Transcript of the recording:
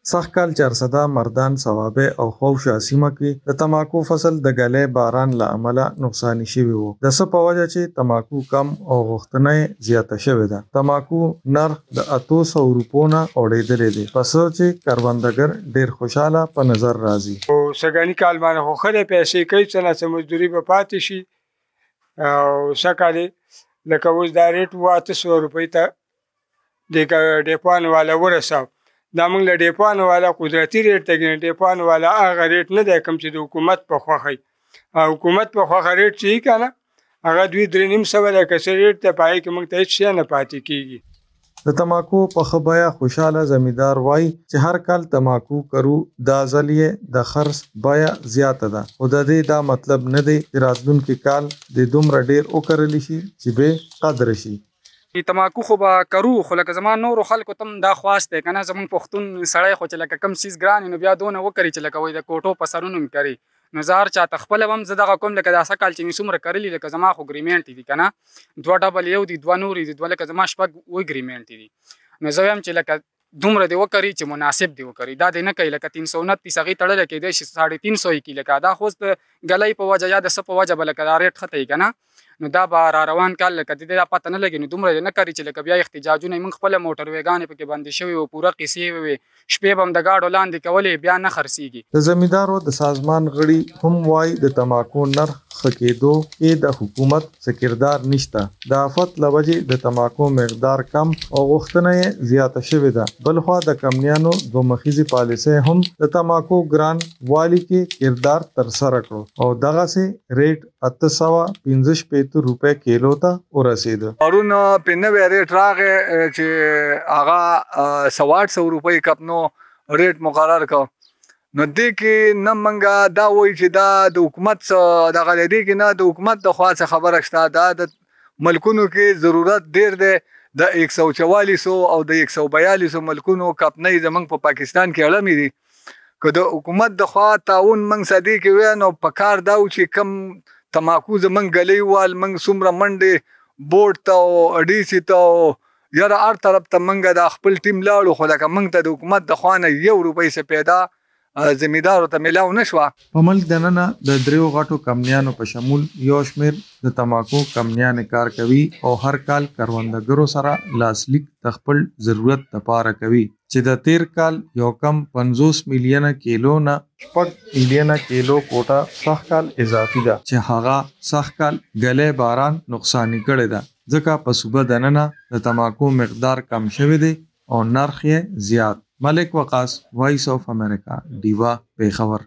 سږ کال چارسده، مردان، صوابۍ او خوشا سیمه کې د تماکو فصل د ږلۍ باران له امله نقصاني شوي وو، د څه په وجه چې تماکو کم او غوښتنه یې زیاته شوې ده. تماکو نرخ د 800 روپو نه اوړېدلی دی، په څه چې کروندګر ډېر خوشاله په نظر راځي. سږني کال باندې خو ښه دی، پیسې کوي، څه نا څه مزدوري به پاتې شي. او سږ کال لکه اوس دا ریټ و 800 روپۍ ته د ډیپوانو والا ورساو. دا موږ له ډیپوانو والا قدرتي ریټ ته ګینه، ډیپوانو والا هغه ریټ نه دی کوم چې د حکومت په خوښه وي. حکومت په خوښه ریټ چې که نه هغه دوی 350 دی، که څه ریټ دی په هغې کې موږ ته هېڅ شی نه پاتې کېږي. د تماکو په ښه بیه خوشاله زمیندار وایي چې هر کال تماکو کرو، دا ځل یې د خرڅ بیه زیاته ده، خو د دې دا مطلب نه دی چې راتلونکي کال دې دومره ډېر وکرل شي چې بې قدره شي. تماکو خو به کرو، خو لکه زما نورو خلکو ته هم دا خواست دی که نه، زمونږ پښتون سړی خو چې لکه کوم څیز ګران وي نو بیا دونه وکري چې لکه وایي د کوټو په سرونو هم کري. نو زه هر چا ته خپله به هم زه دغه کوم، لکه دا سږ کال چې مې څومره کرلي، لکه زما خو ګریمنټ دي که نه، 2 ډبل یو دي، 2 نورې دي، 2 لکه زما 6 7 ګریمنټ دي. نو زه وایم چې لکه دومره دې وکري چې مناسب دې وکري، دا دې نه کوي لکه 329 هغې تړلی کېدای شي 350 یې کړي، لکه دا خو اوس د ږلۍ په وجه یا د څه په وجه به لکه دا ریټ ښکته وي که نه، نو دا به را روان کال لکه د دې دا پته نه لګي، نو دومره دې نه کري چې لکه بیا احتجاجونه موږ خپله موټرویګانې پکې بندې شوې وې، پوره قصې وې، شپې به هم د ګاډو لاندې کولې، بیا نه خرڅېږي. د زمیندارو د سازمان غړي هم وایي د تماکو نرخ ښه کېدو کې د حکومت څه کردار نشته، د آفت له وجې د تماکو مقدار کم او غوښتنه یې زیاته شوې ده. بلخوا د کمپنیانو دوه مخیزې پالیسۍ هم د تماکو ګران والي کې کردار ترسره کړو او دغسې ریټ 865 روپۍ کیلو ته ورسېده. پرون په نوی ریټ راغی چې هغه 825 روپۍ کپنو ریټ مقرر کړ. نو دې کې نه منګه دا وایي چې دا د حکومت څه دغه دی، دې کې نه د حکومت د خوا څه خبره شته. دا د ملکونو کې ضرورت ډېر دی، د 144 او د 142 ملکونو کپنۍ زمونږ په پاکستان کې اړمې دي. که د حکومت د خوا تعاون موږ سره دې کې وی نو په کار دا و چې کم تماکو زمونږ ګلۍ وال، موږ څومره منډې بورډ ته او اډیسي ته او یاره هر طرف ته موږ دا خپل ټیم لاړو، خو لکه موږ ته د حکومت د خوا نه 1 روپۍ څه پیدا زمیندارو ته میلاو نه شوه. په ملک دننه د 3 غټو کمپنیانو په شمول یو شمېر د تماکو کمپنیانې کار کوي او هر کال کروندګرو سره لاسلیک د خپل ضرورت دپاره کوي چې د تېر کال یو کم 50 میلیونه کیلو نه 6 میلیونه کیلو کوټه سږ کال اضافي ده، چې هغه سږ کال ږلۍ باران نقصاني کړې ده، ځکه په صوبه دننه د تماکو مقدار کم شوی دی او نرخ یې زیات. ملک وقاص، وایس آف امریکا، ډیوه، پېښور.